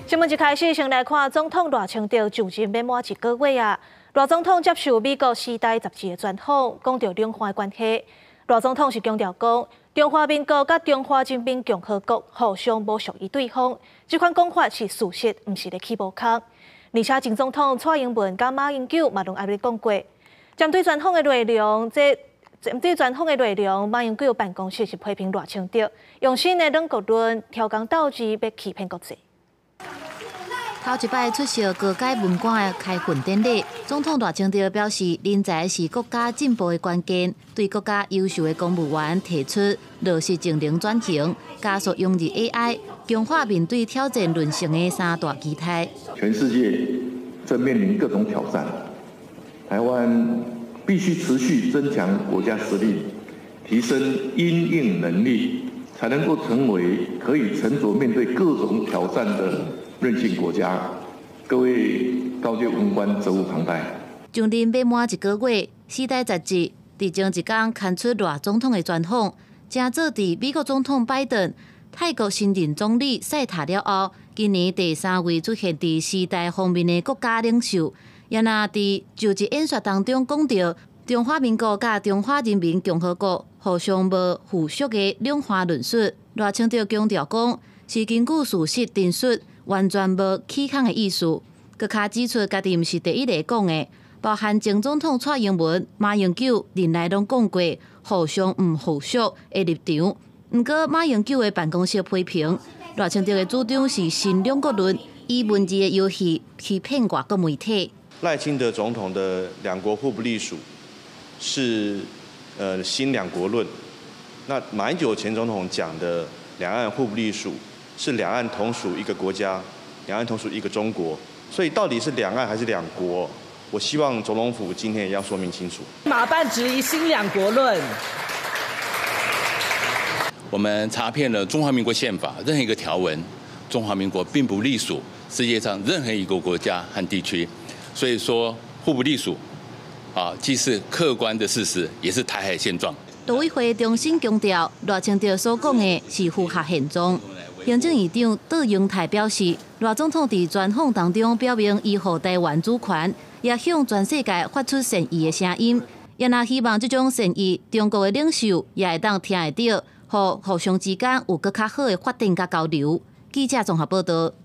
新聞一開始，先來看總統賴清德就任欲滿一個月啊。賴總統接受美國《時代》雜誌的專訪，講著兩岸關係。賴總統是強調講，中華民國佮中華人民共和國互相無屬於對方，這款講法是事實，毋是咧起無空。而且前總統蔡英文佮馬英九嘛攏按呢講過。針對專訪的內容，這針對專訪的內容，馬英九辦公室是批評賴清德用新的兩國論挑工鬥智，欲欺騙國際。頭一擺出席高階文官的開訓典禮，總統賴清德表示，人才是國家進步的關鍵，對國家優秀的公務員提出落實淨零轉型、加速融入 AI、強化面對挑戰韌性的三大期待。全世界正面臨各種挑戰，台灣必須持續增強國家實力，提升因應能力，才能夠成為可以沉着面對各種挑戰的韌性國家。各位高階文官責無旁貸。上任欲滿一個月，《時代》雜誌佇前一工刊出賴總統的專訪，成做佇美國總統拜登、泰國新任總理賽塔了後，今年第三位出現佇《時代》封面的國家領袖。也若佇就職演說當中講著中華民國佮中華人民共和國互相無附屬的兩岸論述，賴清德強調講是根據事實陳述，完全無起空的意思。閣較指出，家己毋是第一個講的，包含前總統蔡英文、馬英九任內攏講過互相毋附屬的立場。毋過馬英九的辦公室批評賴清德的主張是新兩國論，以文字的遊戲欺騙外國媒體。賴清德總統的兩國互不隸屬是新兩國論，那馬英九前總統講的兩岸互不隸屬是兩岸同屬一個國家，兩岸同屬一個中國，所以到底是兩岸還是兩國？我希望總統府今天也要說明清楚。馬辦質疑新兩國論。我們查遍了中華民國憲法任何一個條文，中華民國並不隸屬世界上任何一個國家和地區，所以說互不隸屬，啊，既是客觀的事實，也是台海現狀。陸委會重新強調，賴清德所講的是符合現狀。行政院長卓榮泰表示，賴總統佇專訪當中表明維護台灣主權，也向全世界發出善意的聲音。也若希望這種善意，中國的領袖也會當聽會著，予互相之間有閣較好的發展佮交流。記者綜合報道。